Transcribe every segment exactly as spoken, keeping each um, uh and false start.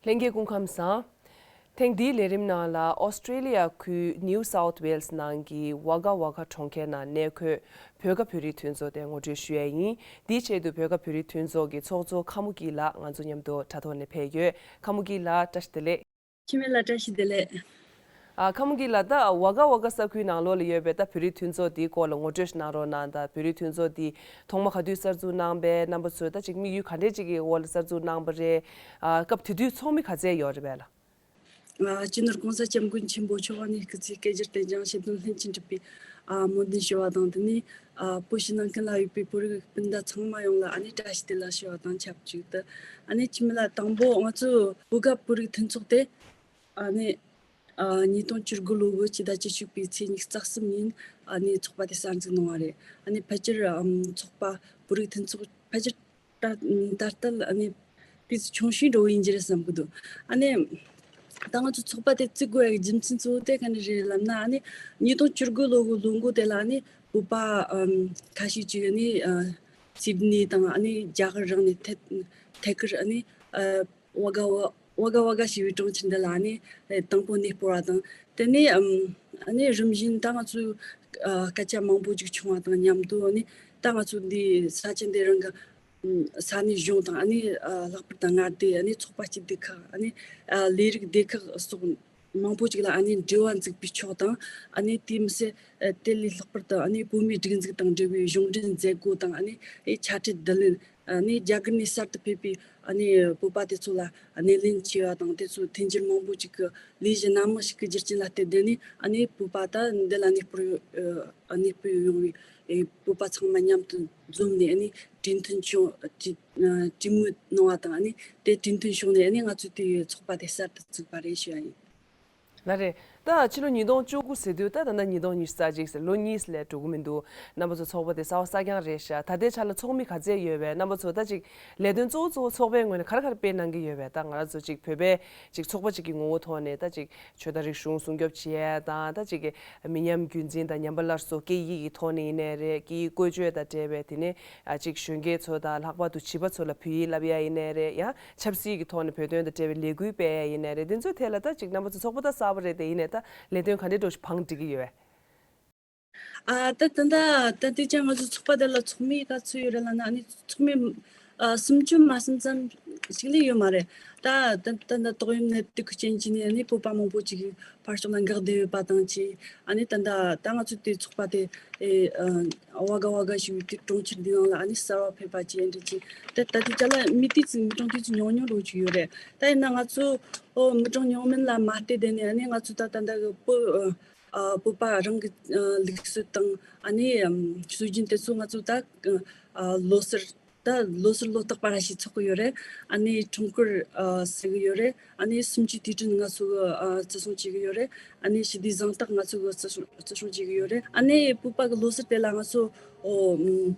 ལྷན་རྒྱས་སྐུ་ཁམས་བཟང་། ཐེངས་འདིའི་ལས་རིམ་ནང་ལ་ཨོ་སི་ཀྲེ་ལི་ཡ་ཁུལ་ནིའུ་སའུཐ་ཝེལ་སི་ནང་གི་ཝ་ག་ཝ་ག་གྲོང་ཁྱེར་ནང་གནས་འཁོད་བོད་ཀ་བོད་རིགས་མཐུན་ཚོགས་དེ་ངོ་སྤྲོད་ཞུ་ཡས་ཡིན། དེའི་ཆེད་དུ་བོད་ཀ་བོད་རིགས་མཐུན་ཚོགས་ཀྱི་ཚོགས་གཙོ་ཁ་མོ་སྐྱིད་ལགས་ང་ཚོ་མཉམ་དུ་དྲ་ཐོག་ནས་ཕེབས་ཡོད། ཁ་མོ་སྐྱིད་ལགས་བཀྲ་ཤིས་བདེ་ལེགས། འཆི་མེད་ལགས་བཀྲ་ཤིས་བདེ་ལེགས། ཨ། ཁ་མོ་སྐྱིད་ལགས། ད་ཝ་ག་ཝ་ག་ས་ཁུལ་ནང་ལོགས་ལ་ཡོད་པའི་ད་བོད་རིགས་མཐུན་ཚོགས་འདིའི་སྐོར་ལ་ངོ་སྤྲོད་ཞིག་གནང་རོགས་གནང་། ད་བོད་རིགས་མཐུན་ཚོགས་འདི་ཐོག་མ་ག་དུས་གསར་འཛུགས་གནང་པས། རྣམ་པ་ཚོས་ད་ཅིག་དམིགས་ཡུལ་ག་འདྲས་ཅིག་གི་འོག་ལ་གསར་འཛུགས་གནང་པ་རེད། ཨ། སྐབས་དེ་དུས་ཚོགས་མི་ག་ཚད་ཡོད་རེད་པས་ལགས། ཨ། སྤྱི་ནོར་གོང་ས་སྐྱབས་མགོན་ཆེན་པོ་མཆོག་ནས་སྐུ་ཚེ་བསྐལ་བརྒྱར་བརྟན་ཅིང་། ཞབས་དྲུང་ལྷུན་གྱིས་གྲུབ་པའི། ཨ། སྨོན་འདུན་ཞུ་བ་དང་། དེ་ནས། ཨ། བོད་ཕྱི་ནང་ཀུན་ལ་ཡོད་པའི་བོད་རིགས་སྤུན་ཟླ་ཚང་མ་ཡོངས་ལ་ཨ་ནི་བཀྲ་ཤིས་བདེ་ལེགས་ཞུ་བ་དང་ཆབས་ཅིག་ཏུ། ཨ་ནི་འཆི་མེད་ལགས། དང་པོ་ང་ཚོ་བོད་ག་བོད་རིགས་མཐུན་ཚོགས་དེ། ཨ་ནི། ཨ། ཉིས་སྟོང་བཅུ་དགུ་ལོ་གི་སྤྱི་ཟླ་བཅུ་གཅིག་པའི་ཚེས་ཉི་ཤུ་རྩ་གསུམ་ཉིན་ཨ་ནི་ཚོགས་པ་དེ་གསར་འཛུགས་གནང་བ་རེད། ཨ་ནི་ཕལ་ཆེར་ཨམ་ཚོགས་པ་བོད་རིགས་མཐུན་ཚོགས་ཕལ་ཆེར་ད་ད་ལྟ་ཨ་ནི་དུས་ཚོད་ཆུང་ཤོས་འགྲོ་བ་ཡིན་གྱི་རེད་བསམ་གྱི་འདུག་ཨ་ནི་ད་ང་ཚོ་ཚོགས་པ་དེ་བཙུགས་དགོས་ཡག་གི་རྒྱུ་མཚན་གཙོ་བོ་དེ་ག་ནས་རེད་ལབ་ན། ཨ་ནི་ཉིས་སྟོང་བཅུ་དགུ་ལོ་གི་ལོ་འགོ་དེ་ལ་ཨ་ནི་བོད་པ་ཨམ་ཁ་ཤས་ཅིག་ཨ་ནི་ཨ་སིད་ནི་དང་ཨ་ནི་རྒྱ་གར་རང་ནས་ཐད་ཐད་ཀར་ཨ་ནི་ཨ། ཝ་ག་ཝ་ཝ་ག་ཝ་ག་ཞེས་པའི་གྲོང་ཁྱེར་འདི་ལ་ཨ་ནི་དང་པོ་གནས་སྤོ་བ་དང་། དེ་ནས་ཨམ་ཨ་ནི་རིམ་བཞིན་ད་ང་ཚོའི་ཨ་སྐད་ཆ་མང་པོ་ཅིག་བྱུང་བ་དང་མཉམ་དུ། ཨ་ནི་ད་ང་ཚོ་འདི་ས་ཆ་འདི་རང་གི་ཨམ་ས་གནས་གཞུང་དང་། ཨ་ནི་ཨ་ལྷག་པར་དུ་མངའ་སྡེ། ཨ་ནི་ཚོགས་པ་སྐྱིད་སྡུག་ཁག་ཨ་ནི་ཨ་ལས་རིགས་སྡེ་ཁག་སོགས་མང་པོ་ཅིག་ལ་ཨ་ནི་འབྲེལ་བ་འཛུགས་པའི་ཕྱོགས་དང་། ཨ་ནི་དེ་མི་ཚད་ཨ་དེ་ལས་ལྷག་པར་དུ་ཨ་ནི་བོད་མིའི་སྒྲིག་འཛུགས་དང་འབྲེལ་བའི་གཞུང་འབྲེལ་མཛད་སྒོ་དང་། ཨ་ནི་ཨེ་དཔྱ་ཁྲལ་བསྡུ་ལེན། ཨ་ནི་རྒྱ་གར་ནས་གསར་དུ་ཕེབས་པའི་ཨ་ནི་བོད་པ་དེ་ཚོ་ལ་སྣེ་ལེན་བྱས་པ་དང་། དེ་ཚོ་ཐེངས་འབྱོར་མང་པོ་ཅིག་གི་ལས་གཞི་སྣ་མང་ཞིག་གི་རྒྱུ་རྐྱེན་ལ་བརྟེན་ཏེ་ནི། ཨ་ནི་བོད་པ་ད་འདི་ལ་གནས་སྤོར་ཡོང་། ཨ་གནས་སྤོར་ཡོང་བའི་ཨེ་བོད་པ་ཚང་མ་མཉམ་དུ་འཛོམས་ནས། ཨ་ནི་གྲོས་མཐུན་བྱུང་གྲོས་གྲོས་མོལ་གནང་བ་དང་། ཨ་ནི་དེ་གྲོས་མཐུན་བྱུང་ནས། ཨ་ནི་ང་ཚོས་དེའི་ཚོགས་པ་དེ་གསར་དུ་བཙུགས་པ་རེད་ཞུ་བ་ཡིན། ལགས་རེད། ད་ཕྱི་ལོ་ཉིས་སྟོང་བཅུ་དགུ་ཟེར་དུས་ད་ད་ལྟ་ཉིས་སྟོང་ཉི་ཤུ་རྩ་གཅིག་ཟེར། ལོ་གཉིས་ལས་འགྲོ་གི་མི་འདུག་རྣམ་པ་ཚོ་ཚོགས་པ་དེ་གསར་པ་གསར་རྐྱང་རེད་ཤག་ད་ལྟའི་ཆ་ལ་ཚོགས་མི་ག་ཚད་ཡོད་པས། རྣམ་པ་ཚོ་ད་ཅིག་ལས་དོན་གཙོ་བོ་གཙོ་བོ་ཚོགས་པའི་ངོས་ནས་ག་རེ་ག་རེ་སྤེལ་གནང་གི་ཡོད་པས། ད་ང་རང་ཚོ་ཅིག་བོད་པའི་ཅིག་ཚོགས་པ་ཅིག་གི་ངོ་བོ་ཐོག་ནས་ད་ཅིག་ཆོས་དང་རིག་གཞུང་སྲུང་སྐྱོབ་བྱེད་ཡས་དང་། ད་ཅིག་གི་མི་ཉམས་རྒྱུན་འཛིན་དང་ཉམས་པ་སླར་གསོ། སྐད་ཡིག་གི་ཐོག་ནས་ཡིན་ནའི་རེད། སྐད་ཡིག་བཀོལ་སྤྱོད་དང་འབྲེལ་བའི། དེ་ནས་ཨ་ཅིག་གཞོན་སྐྱེས་ཚོ་དང་ལྷག་པར་དུ་བྱིས་པ་ཚོ་ལ་བོད་ཡིག་བསླབ་ཡ་ཡིན་ནའི་རེད། ཡང་ཆབ་སྲིད་ཀྱི་ཐོག་ནས་བོད་དོན་དང་འབྲེལ་བའི་ལས་འགུལ་སྤེལ་ཡ་ཡིན་ནའི་རེད། འདི་ཚོའི་ཐད་ལ་ད་ཅིག་རྣམ་པ་ཚོ་ཚོགས་པ་ད་གསར་པ་རེད་དེ། ཡིན་ནའི་ད་ལས་དོན་ག་འདྲའི་འགྲོ་བཞིན་བང་སྒྲིག་གི་ཡོད་པས། ཨ་ད་ད་ད་ད་དེ་ཅང་ང་ཚོ་ཚོགས་པ་དེ་ལ་ཚོགས་མི་ག་ཚོད་ཡོད་རེད་ལབ་ན། ཨ་ནི་ཚོགས་མི་ཨ་སུམ་ཅུ་མ་ཟིན་ཙམ་ཞིག་ལས་ཡོད་མ་རེད། ད་ད་ད་ད་ཏོག་དབྱིབས་ནད་དུག་གི་རྐྱེན་གྱིས་ནི་ཨ་ནི་བོད་པ་མང་པོ་ཅིག་ཕར་ཕྱོགས་ལ་འགག་བསྡད་ཡོད་པ་དང་བཅས། ཨ་ནི་ད་ད་ད་ང་ཚོ་དེ་ཚོགས་པ་དེ་ཨེ་ཨ་ཝ་ག་ཝ་ག་ཞེས་པའི་དེ་གྲོང་ཁྱེར་འདི་ནང་ལ་ཨ་ནི་གསར་བ་ཕེབས་པ་བཅས་འདྲ་བྱས། ད་ད་དེ་ཅག་ལ་མི་དེ་ཚོ་མི་གྲངས་དེ་ཚོ་ཉུང་ཉུང་འགྲོ་གི་ཡོད་རེད། ད་ཡིན་ན་ང་ཚོ་ཨོ་མི་གྲངས་ཉུང་མིན་ལ་མ་བལྟས་དེ་ནས། ཨ་ནི་ང་ཚོ་ད་ད་ད་གི་བོད་ཨ་བོད་པ་རང་གི་ཨ་ལུགས་སྲོལ་དང་། ཨ་ནི་ཨམ་སྲོལ་རྒྱུན་དེ་ཚོ་ང་ཚོ་ད་ཨ་ལོ་སར་ད་ལོ་སར་ལོ་རྟག་པ་ར་ཞིག་ཚོགས་གི་ཡོད་རེད། ཨ་ནི་འཁྲུངས་སྐར་ཨ་ཟེར་གི་ཡོད་རེད། ཨ་ནི་གསུམ་བཅུའི་དུས་དྲན་ང་ཚོ་གི་ཨ་བརྩི་སྲུང་བྱེད་གི་ཡོད་རེད། ཨ་ནི་ཞི་བདེའི་གཟེངས་རྟགས་ང་ཚོ་གི་བརྩི་སྲུང་བརྩི་སྲུང་བྱེད་གི་ཡོད་རེད། ཨ་ནི་བོད་པ་གི་ལོ་སར་དེ་ལ་ང་ཚོ་ཨོ་ཨམ་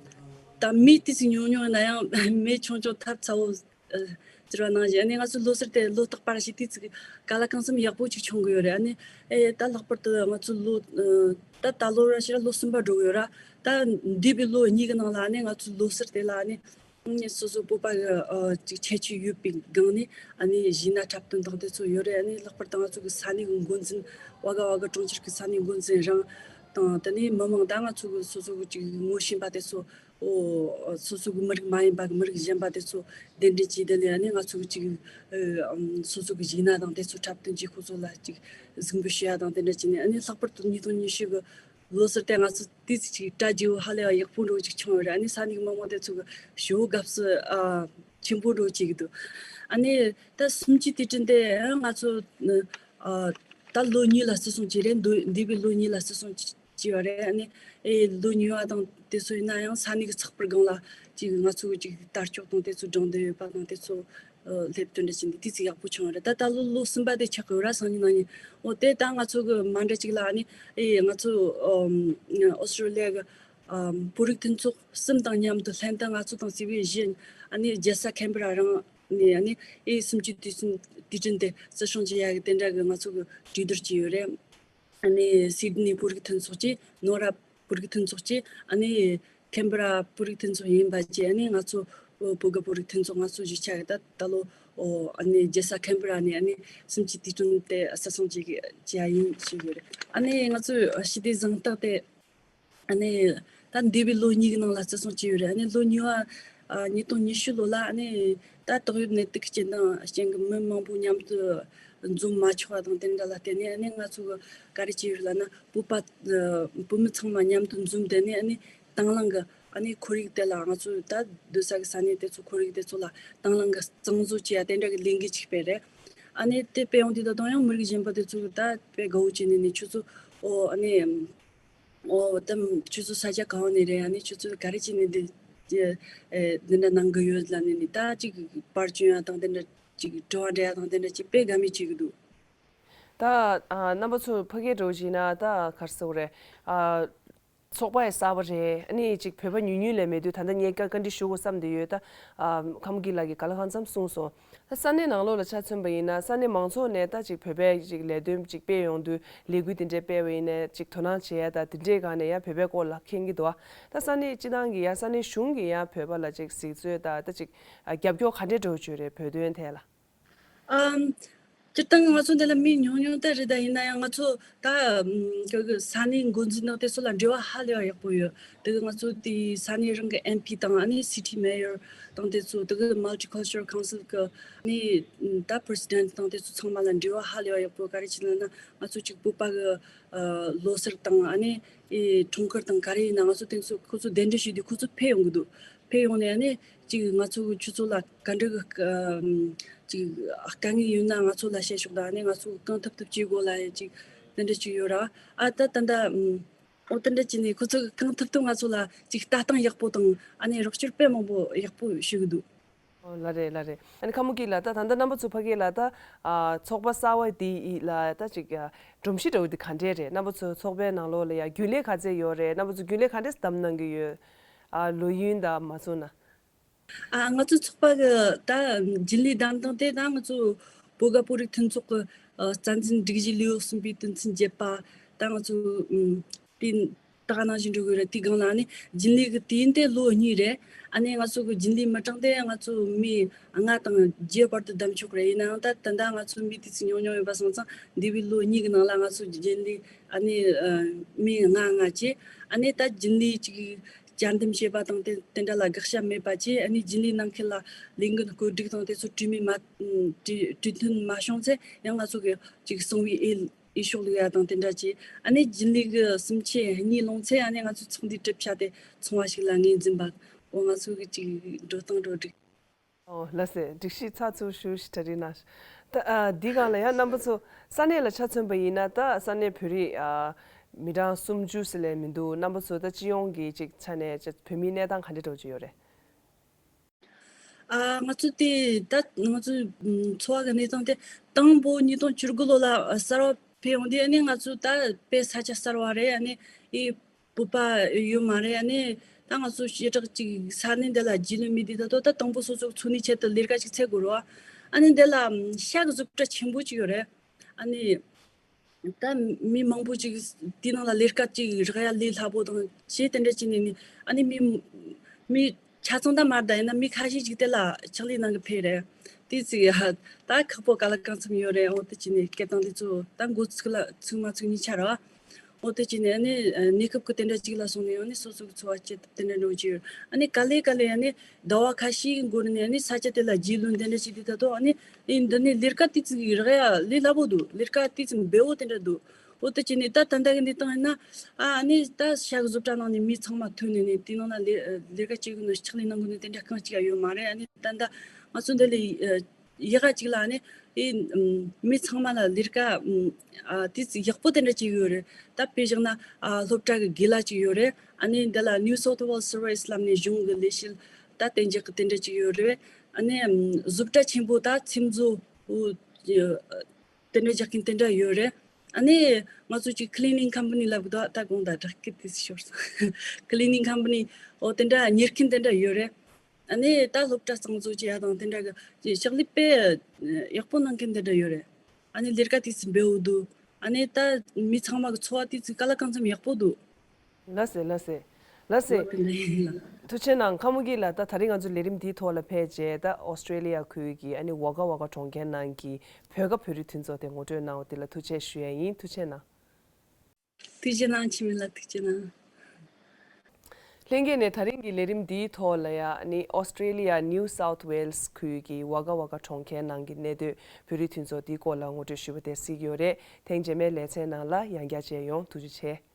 ད་མི་ཏི་སི་ཉུང་ཉུང་ཡིན་ན་ཡང་མེ་ཆུང་ཆུང་ཐབ་ཚ་བོ་ཨ་ཟེར་བ་ནང་བཞིན། ཨ་ནི་ང་ཚོ་ལོ་སར་དེ་ལོ་རྟག་པར་ཞིག་དུས་ཚིགས་ག་ལ་གང་འཚམ་ཡག་པོ་ཅིག་བྱུང་གི་ཡོད་རེད། ཨ་ནི་ཨེ་ད་ལྷག་པར་དུ་ང་ཚོ་ལོ་ཨ་ད་ད་ལོ་ར་ཞིག་ལ་ལོ་གསུམ་པ་འགྲོ་གི་ཡོད་ར། ད་འདས་པའི་ལོ་གཉིས་ཀྱི་ནང་ལ་ཨ་ནི་ང་ཚོ་ལོ་སར་དེ་ལ་ཨ་ནི་ཨ་ནི་སོ་སོ་བོད་པ་གི་ཨ་ཅིག་ཁྱད་ཆོས་ཡོད་པའི་སྒང་ནས་ཨ་ནི་གཞས་སྣ་འཁྲབ་སྟོན་དང་དེ་ཚོ་ཡོད་རེད། ཨ་ནི་ལྷག་པར་དུ་ང་ཚོ་གི་ས་གནས་གི་འགོ་འཛིན། ཝ་ག་ཝ་ག་གྲོང་ཁྱེར་གི་ས་གནས་འགོ་འཛིན་རང་དང་། དེ་ནས་མི་མང་ད་ང་ཚོ་གི་སོ་སོ་གི་ཅིག་ངོ་ཤེས་པ་དེ་ཚོ། ཨོ་སོ་སོ་གི་མི་རིགས་མ་ཡིན་པ་གི་མི་རིགས་གཞན་པ་དེ་ཚོ་གདན་འདྲེན་བྱས། དེ་ནས་ཨ་ནི་ང་ཚོ་གི་ཅིག་ཨ་སོ་སོ་གི་གཞས་སྣ་དང་དེ་ཚོ་འཁྲབ་སྟོན་གྱིས་ཁོ་ཚོ་ལ་ཅིག་གཟིགས་འབུལ་ཞུ་ཡ་དང་དེ་འདྲ་བྱས་ནས། ཨ་ནི་ལྷག་པར་དུ་ཉིས་སྟོང་ཉི་ཤུ་གི་ལོ་སར་དེ་ང་ཚོ་དུས་ཚོད་ཅིག་གྲ་རྒྱས་པོ་ཧ་ལས་པ་ཡག་པོ་འགྲོ་ཅིག་བྱུང་ཡོད་རེད། ཨ་ནི་ས་གནས་གི་མི་མང་དེ་ཚོ་གི་ཞེ་པོ་དགའ་བསུ་ཨ་ཆེན་པོ་འགྲོ་བྱེད་ཀྱི་འདུག་ཨ་ནི་ད་གསུམ་བཅུའི་དུས་དྲན་དེ་ང་ཚོ་ཨ་ད་ལོ་གཉིས་ལ་བརྩི་སྲུང་བྱས་རེད། འདུ་འདས་པའི་ལོ་གཉིས་ལ་བརྩི་སྲུང་བྱས་པ་རེད། ཨ་ནི་ཨེ་ལོ་ཉེ་བ་དང་དེ་ཚོ་ཡིན་ན་ཡང་ས་གནས་ཀྱི་ཚགས་པར་སྒང་ལ་ཅིག་ང་ཚོ་གི་ཅིག་དར་ལྕོག་དང་དེ་ཚོ་བསྒྲེངས་བསྡད་ཡོད་པ་དང་། དེ་ཚོ་ཨ་སླེབས་དོན་འདྲ་བྱས་ནས་དུས་ཚོད་ཡག་པོ་བྱུང་བ་རེད། ད་ད་ལོ་ལོ་གསུམ་པ་དེ་ཆགས་ཀྱི་ཡོད་ར། སང་ཉིན་གནངས་ཉིན། འོ་དེ་ད་ང་ཚོ་གི་མ་འདྲ་ཅིག་ལ་ཨ་ནི་ཨེ་ང་ཚོ་ཨམ་ཨོ་སི་ཀྲོ་ལི་ཡ་གི་ཨམ་བོད་རིགས་མཐུན་ཚོགས་གསུམ་དང་མཉམ་དུ་ལྷན་དུ་ང་ཚོ་དང་སྲིད་པའི་གཞི་ཨ་ནི་རྒྱལ་ས་ཁེན་བྷེ་ར་རང་ནས་ཨ་ནི་ཨེ་གསུམ་བཅུའི་དུས་ཆེན་དུས་དྲན་དེ་བརྩི་སྲུང་བྱེད་ཡ་གི་དེ་འདྲ་གི་ང་ཚོ་གི་གྲོས་བསྡུར་བྱས་ཡོད་རེད། ཨ་ནི་སིད་ནི་བོད་རིགས་མཐུན་ཚོགས་ཀྱིས། ནོར་བ་བོད་རིགས་མཐུན་ཚོགས་ཀྱིས། ཨ་ནི་ཁེན་བྷེ་ར་བོད་རིགས་མཐུན་ཚོགས་ཡིན་པ་བཅས། ཨ་ནི་ང་ཚོ་བོད་ག་བོད་རིགས་མཐུན་ཚོགས་ང་ཚོ་གཞིས་ཆགས་ཀྱི་ད་ད་ལོ་ ཨོ་ཨ་ནི་རྒྱལ་ས་ཁན་བེ་ར་ནས་ཨ་ནི་གསུམ་གྱི་དུས་སྟོན་དེ་གསར་སྲུང་བྱེད་ཀྱི་བྱེད་ཡ་ཡིན་ཞུ་གི་ཡོད་རེད། ཨ་ནི་ང་ཚོའི་ཞི་བདེ་གཟེངས་རྟགས་དེ་ཨ་ནི་ད་འདས་པའི་ལོ་གཉིས་ཀྱི་ནང་ལ་བརྩི་སྲུང་བྱས་ཡོད་རེད། ཨ་ནི་ལོ་གཉིས་པ་ཨ་ཉིས་སྟོང་ཉི་ཤུ་ལོ་ལ་ཨ་ནི་ད་ཏོག་དབྱིབས་ནད་དུག་གི་རྐྱེན་དང་རྐྱེན་གྱིས་མི་མང་པོ་མཉམ་དུ་འཛོམས་མ་ཆོག་པ་དང་དེ་འདྲ་ལ་བརྟེན་ནས་ཨ་ནི་ང་ཚོ་གི་ག་རེ་བྱས་ཡོད་ལབ་ན་བོད་པ་ཨ་བོད་མི་ཚང་མ་མཉམ་དུ་འཛོམས་བསྡད་ནས་ཨ་ནི་དང་བླངས་ཀྱི་ཨ་ནི་ཁོར་ཡུག་དེ་ལ་ང་ཚོ་ད་སྡོད་ས་གི་ས་གནས་དེ་ཚོ་ཁོར་ཡུག་དེ་ཚོ་ལ་དང་བླངས་ཀྱི་གཙང་བཟོ་བྱེད་ཡ་དེ་འདྲ་གི་ལས་འགུལ་ཅིག་སྤེལ་རེད། ཨ་ནི་དེ་སྤེལ་ཡོང་དུས་ད་དུང་ཡང་མི་རིགས་གཞན་པ་དེ་ཚོ་གི་ད་དཔེ་དགའ་བོ་བྱས་ནས་ནི་ཁྱོད་ཚོ་ཨོ་ཨ་ནི་ཨོ་ད་ཁྱོད་ཚོ་ས་ཆ་གང་ནས་རེད། ཨ་ནི་ཁྱོད་ཚོ་ག་རེ་བྱས་ནས་འདི་ཨེ་འདི་འདྲ་གནང་གི་ཡོད་ལབ་ནས་ནི་ད་ཅིག་པར་སྐྱོན་ཡ་དང་དེ་འདྲ་ཅིག་དྲི་བ་འདྲི་ཡ་དང་དེ་འདྲ་ཅིག་དཔེ་དགའ་མོ་བྱེད་གི་འདུག་ད་ཨ་རྣམ་པ་ཚོ་ཕ་གིར་འགྲོ་བཞིན་ན་ད་ག་རེ་ཟེར་དགོས་རེད། ཨ་ཚོགས་པ་ཡི་གསར་པ་རེད། ཨ་ནི་ཅིག་བོད་པ་ཉུང་ཉུང་ལས་མེད་དུས་ད་ལྟ་ངས་བཀའ་བཀའ་འདྲི་ཞུ་དགོས་བསམ་བསྡད་ཡོད། ད་ཨ་ཁ་མོ་སྐྱིད་ལགས་ཀྱིས་ག་ལ་གང་འཚམ་གསུངས་སོང་། ད་ས་གནས་ནང་ལོགས་ལ་ཆ་མཚོན་པ་ཡིན་ན་ས་གནས་མང་ཚོགས་ནས་ད་ཅིག་བོད་པའི་ཅིག་ལས་དོན་ཅིག་སྤེལ་ཡོང་དུས་ལས་འགུལ་དེ་འདྲས་སྤེལ་བ་ཡིན་ནའི་ཅིག་དོ་སྣང་བྱེད་ཡ་ད་དེ་འདྲས་སྒང་ནས་ཡང་བོད་པའི་སྐོར་ལ་མཁྱེན་གྱི་འདུག་ད་ས་གནས་སྤྱི་བཏང་གི་ཡང་ས་གནས་གཞུང་གི་ཡང་བོད་པ་ལ་ཅིག་གཟིགས་ཚུལ་ད་ད་ཅིག་ཨ་རྒྱབ་སྐྱོར་ག་འདྲས་འགྲོ་བཅུག་རེད་བོད་དོན་ཐད་ལ། ཨམ། སྤྱིར་བཏང་ང་ཚོ་འདི་ལ་མི་ཉུང་ཉུང་ད་རེད། ད་ཡིན་ན་ཡང་ང་ཚོ་ད་ཨམ་གི་གི་ས་གནས་འགོ་འཛིན་དང་དེ་ཚོ་ལ་འབྲེལ་བ་ཧ་ལས་པ་ཡག་པོ་ཡོད། དེ་གི་ང་ཚོ་དེ་ས་གནས་རང་གི་ཨེམ་པི་དང་ཨ་ནི་སི་ཊི་མེ་ཡོར་དང་དེ་ཚོ་དེ་གི་Multicultural Council་གི་ཨ་ནི་ད་པི་རེ་སི་ཌེན་ཊི་དང་དེ་ཚོ་ཚང་མ་ལ་འབྲེལ་བ་ཧ་ལས་པ་ཡག་པོ། ག་རེ་བྱས་ན་ན་ང་ཚོ་གཅིག་བོད་པ་གི་ཨ་ལོ་གསར་དང་ཨ་ནི་ཨེ་འཁྲུངས་སྐར་དང་ག་རེ་ཡིན་ན་ང་ཚོ་དེ་ཚོ་ཁོ་ཚོ་གདན་འདྲེན་ཞུས་དུས་ཁོ་ཚོ་ཕེབས་ཡོང་གི་འདུག་ཕེབས་ཡོང་ནས་ཨ་ནི་ཅིག་ང་ཚོ་གི་ཁྱོད་ཚོ་ལ་ག་འདྲ་གི་ཨམ་ཅིག་དཀའ་ངལ་ཡོད་ན་ང་ཚོ་ལ་བཤད་ཤོག་དང་ཨ་ནི་ང་ཚོ་གི་གང་ཐུབ་ཐུབ་བྱེད་དགོས་ལབ་ཡ་ཅིག་དེ་འདྲ་ཅིག་ཡོད་ར། ཨ་ད་ད་ད་ཨམ་ཨོ་དེ་འདྲ་བྱས་ནས་ཁོ་ཚོ་གི་གང་ཐུབ་ཐུབ་ང་ཚོ་ལ་ཅིག་ལྟ་སྟངས་ཡག་པོ་དང་ཨ་ནི་རོགས་སྐྱོར་དཔེ་མང་པོ་ཡག་པོ་ཞུ་གི་འདུག་ཨོ་ལགས་རེད་ལགས་རེད། ཨ་ནི་ཁ་མོ་སྐྱིད་ལགས་ད་ད་ལྟ་རྣམ་པ་ཚོ་ཕ་གི་ལ་ད་ཨ་ཚོགས་པ་གསར་བ་འདི་ཡི་ལ་ད་ཅིག་ཨ་སྒྲོམ་གཞི་འདྲ་བོ་འདི་ག་འདྲས་རེད། རྣམ་པ་ཚོ་ཚོགས་པའི་ནང་ལོགས་ལ་ཡ་རྒྱུན་ལས་ག་ཚད་ཡོད་རེད། རྣམ་པ་ཚོ་རྒྱུན་ལས་ག་འདྲས་བདམས་གནང་གི་ཡོད། ཨ་ལོ་ཡུན་དང་མ་སོང་ན། ཨ་ང་ཚོ་ཚོགས་པ་གི་ད་རྒྱུན་ལས་བདམས་སྟངས་དེ་ད་ང་ཚོ་བོད་དགའ་བོད་རིགས་མཐུན་ཚོགས་ཀྱི་ཨ་རྩ་འཛིན་སྒྲིག་གཞི་ལེའུ་གསུམ་པའི་དོན་ཚན་བརྒྱད་པ་ད་ང་ཚོ་ཨམ་དེ་ད་ག་ནང་བཞིན་འགྲོ་གི་རེད། དེའི་སྒང་ལ་ཨ་ནི་རྒྱུན་ལས་ཀྱི་དུས་ཡུན་དེ་ལོ་གཉིས་རེད། ཨ་ནི་ང་ཚོ་གི་རྒྱུན་ལས་མི་གྲངས་དེ་ང་ཚོ་མི་ལྔ་དང་བརྒྱད་བར་དུ་བདམས་ཆོག་རེད། ཡིན་ནའང་ད་ད་ལྟ་ང་ཚོ་མི་དེ་ཚོ་ཉུང་ཉུང་ཡིན་པ་སོང་ཙང་འདས་པའི་ལོ་གཉིས་ཀྱི་ནང་ལ་ང་ཚོ་རྒྱུན་ལས་ཨ་ནི་ཨ་མི་ལྔ་ལྔ་བྱས། ཨ་ནི་ད་རྒྱུན་ལས་ཅིག་བཅའ་འདེམས་བྱས་པ་དང་དེ་དེ་འདྲ་ལ་དགག་བྱ་མེད་པ་བྱས། ཨ་ནི་རྒྱུན་ལས་གནང་མཁན་ལ་ལས་འགན་བཀོད་སྒྲིག་དང་དེ་ཚོ་གྲོས་མོལ་མ་གྲོས་གྲོས་མཐུན་མ་བྱུང་ཚེ་ཡང་ང་ཚོ་གི་ཅིག་གསང་བའི་འོས་འོས་ཤོག་བླུག་ཡ་དང་དེ་འདྲ་བྱས། ཨ་ནི་རྒྱུན་ལས་གི་གསུམ་ཆད་གཉིས་ལོངས་ཚེ་ཨ་ནི་ང་ཚོ་ཚོགས་འདུའི་གྲུབ་ཆ་དེ་ཚོང་བ་ཞིག་ལ་ངོས་འཛིན་པ། འོ་ང་ཚོ་གི་ཅིག་འགྲོ་སྟངས་འགྲོ་སྒྲིག་ཨོ་ལགས་སེ། སྒྲིག་གཞི་ཚགས་ཚུད་ཞུ་ཞིག་གྲ་སྒྲིག་གནང་། ད་ཨ་འདི་སྒང་ལ་ཡང་རྣམ་པ་ཚོ་ས་གནས་ལ་ཆ་མཚོན་པ་ཡིན་ན་ད་ས་གནས་བོད་རིགས་ཨ་མི་གྲངས་སུམ་ཅུ་ཙམ་ལས་མི་འདུག་རྣམ་པ་ཚོ་ད་སྤྱི་ཡོངས་ཀྱི་ཅིག་ཆ་ནས་ཅིག་བོད་མིའི་གནས་སྟངས་ག་འདྲ་འགྲོ་གི་ཡོད་རེད། ཨ་ང་ཚོ་དེ་ད་ང་ཚོ་ཨམ་ཚོགས་པ་གི་གནས་སྟངས་དེ་དང་པོ་ཉིས་སྟོང་བཅུ་དགུ་ལོ་ལ་གསར་བ་ཕེབས་ཡོང་དུས་ཨ་ནི་ང་ཚོ་ད་དཔེ་ས་ཆ་གསར་བ་རེད། ཨ་ནི་ཨི་བོད་པ་ཡོད་མ་རེད། ཨ་ནི་ད་ང་ཚོ་ཞེ་དྲག་ཅིག་ས་གནས་འདི་ལ་རྒྱུས་ལོན་མེད་དུས་ད་དོ་ད་དང་པོ་སོ་སོ་འཚོ་གནས་ཆེད་དུ་ལས་ཀ་ཅིག་འཚོལ་དགོས་རེད་བ། ཨ་ནི་འདི་ལ་ཤག་བཟོ་གྲྭ་ཆེན་པོ་ཅིག་ཡོད་རེད། ཨ་ནི་ད་མི་མང་པོ་ཅིག་དེའི་ནང་ལ་ལས་ཀ་ཅིག་རག་ཡ་ལས་སླ་པོ་དང་ཞེས་དེ་འདྲ་ཅིག་ནས་ནི་ཨ་ནི་མི་མི་ཆ་ཚང་ད་མ་རེད་ད་ཡིན་ན་མི་ཁ་ཤས་ཅིག་དེ་ལ་ཕྱག་ལས་གནང་གི་ཕེབས་རེད། དེ་ཅིག་ཡ་ད་ཁག་པོ་ག་ལ་གང་འཚམ་ཡོད་རེད། འོ་དེ་ཅིག་ནས་སྐད་བཏང་དེ་ཚོ་ད་འགོ་ཚུགས་ལ་ཚུགས་མ་ཚུགས་གཉིས་ཆ་རེད་བ། འོ་དེ་ཅིག་ནས་ཨ་ནི་གནས་སྐབས་ཀྱི་དེ་འདྲ་ཅིག་ལ་སོང་ནས་ཨ་ནི་སོ་སོ་གི་འཚོ་བ་སྐྱེལ་ཐབས་དེ་འདྲ་འགྲོ་གི་ཡོད། ཨ་ནི་ག་ལེ་ག་ལེ་ཨ་ནི་ཟླ་བ་ཁ་ཤས་འགོར་ནས་ཨ་ནི་ས་ཆ་དེ་ལ་རྒྱུས་ལོན་དེ་འདྲ་བྱས་དུས་ད་དུང་ཨ་ནི་ཨེ་འདི་ནས་ལས་ཀ་ཏི་ཙི་རག་ཡ་ལས་སླ་པོ་འདུག་ལས་ཀ་ཏི་ཙི་འབེལ་བོ་དེ་འདྲ་འདུག་འོ་དེ་བྱས་ནས་ད་ད་ལྟ་གི་གནས་སྟངས་ཡིན་ན་ཨ་ཨ་ནི་ད་ཤག་བཟོ་གྲྭ་ནང་ནས་མི་ཚང་མ་ཐོན་ནས་ནས་དེ་ནང་ན་ལས་ལས་ཀ་བྱེད་དགོས་ནོ་ཕྱག་ལས་གནང་དགོས་ནོ་དེ་འདྲ་གང་ཅིག་ཡང་ཡོད་མ་རེད། ཨ་ནི་ད་ལྟ་ང་ཚོ་འདི་ལ་ཡག་ག་ཅིག་ལ་ཨ་ནི་ཨེ་མི་ཚང་མ་ལ་ལས་ཀ་ཨ་ཏི་ཙི་ཡག་པོ་དེ་འདྲ་ཅིག་ཡོད་རེད། ད་དཔེ་བཞག་ན་ཨ་སློབ་གྲྭ་གི་དགེ་ལགས་ཅིག་ཡོད་རེད། ཨ་ནི་འདི་ལ་New South Wales Service་ལབ་ནས་གཞུང་གི་ལས་བྱེད་ད་གཏན་འཇགས་ཀྱི་དེ་འདྲ་ཅིག་ཡོད་རེད། ཨ་ནི་ཨམ་བཟོ་གྲྭ་ཆེན་པོ་ད་ཚེམ་བཟོ་འོ་དེ་འདྲ་རྒྱག་མཁན་དེ་འདྲ་ཡོད་རེད། ཨ་ནི་ང་ཚོ་ཅིག་cleaning company་ལབ་གི་འདུག་ད་དགོངས་དག་དྲག་སྐད་དེ་ཤོར་སོང་། Cleaning company་འོ་དེ་འདྲ་གཉེར་མཁན་དེ་འདྲ་ཡོད་རེད། ཨ་ནི་ད་སློབ་གྲྭ་གཙང་བཟོ་བྱེད་ཡ་དང་དེ་འདྲ་གི་ཕྱག་ལས་དཔེ་ཡག་པོ་གནང་མཁན་དེ་འདྲ་ཡོད་རེད། ཨ་ནི་ལས་ཀ་དེ་ཚོ་འབེལ་བོ་འདུག་ཨ་ནི་ད་མི་ཚང་མ་གི་འཚོ་བ་དེ་ཚོ་ག་ལ་གང་འཚམ་ཡག་པོ་འདུག་ལགས་སེ་ལགས་སེ་ལགས་སེ། འོ་དེ་འདྲ་ཡིན་ལ། ཐུགས་རྗེ་གནང་། ཁ་མོ་སྐྱིད་ལགས། ད་ད་རིང་ང་ཚོ་ལས་རིམ་འདིའི་ཐོག་ལ་ཕེབས་རྗེས་ད་ཨོ་སི་ཀྲེ་ལི་ཡ་ཁུལ་གྱི་ཨ་ནི་ཝ་ག་ཝ་ག་གྲོང་ཁྱེར་ནང་གི་བོད་ཀ་བོད་རིགས་མཐུན་ཚོགས་དེ་ངོ་སྤྲོད་གནང་བ་དེ་ལ་ཐུགས་རྗེ་ཆེ་ཞུ་ཡ་ཡིན། ཐུགས་རྗེ་གནང་། ཐུགས་རྗེ་གནང་། འཆི་མེད་ལགས་ཐུགས་རྗེ་གནང་། ལྷན་རྒྱས་ནས་ད་རིང་གི་ལས་རིམ་འདིའི་ཐོག་ལ་ཡ་ནི་ཨོ་སི་ཀྲེ་ལི་ཡ་ནིའུ་སའུཐ་ཝེལ་སི་ཁུལ་གྱི་ཝ་ག་ཝ་ག་གྲོང་ཁྱེར་ནང་གི་གནས་སྡོད་བོད་རིགས་མཐུན་ཚོགས་འདིའི་སྐོར་ལ་ངོ་སྤྲོད་ཞུས་པ་དེ་གཟིགས་ཡོད་རེད། ཐེངས་རྗེས་མའི་ལེ་ཚན་ནང་ལ་ཡང་བསྐྱར་མཇལ་ཡོང་། ཐུགས་རྗེ་ཆེ།